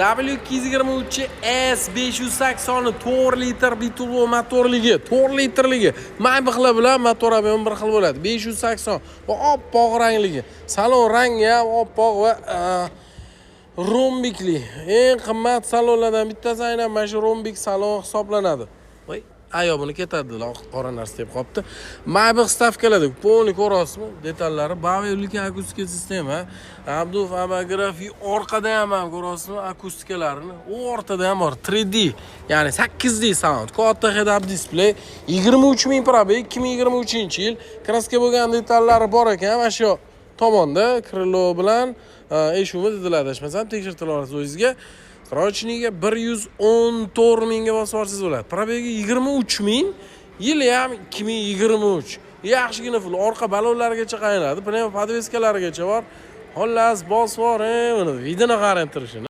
W223 S 580 4 litr biturbo motorligi, 4 litrligi. Maybachlar bilan motor объем bir xil bo'ladi. 580 va oppoq rangligi. Salon rangi ham oppoq va rombikli. Eng qimmat salonlardan bittasi aynan mana shu rombik salon hisoblanadi. Voy, ayo, buni ketadi, qora narsa deb qolibdi. Maybach вставка larda полный ko'ryapsizmi? Detallari, Bowers ulkan akustika sistema, обдув, обогрев, orqada ham ko'ryapsizmi akustikalarini? U o'rtada ham bor 3D, ya'ni 8D sound, katta head up display, 23 ming пробег, 2023-yil, краска bo'lgan detallari bor ekan mana shu tomonda, крыло bilan eshigimi dedilar, adashmasam, tekshirtib olasiz o'zingizga. Срочный ga 114 mingga bosib yuborsangiz bo'ladi. Пробег i 23 ming, yili ham 2023. Yaxshigina pul, orqa balonlargacha qaynadi, pnevmo подвеска larigacha bor. Xullas, bosib yuboring, buni вид ini qarang turishini.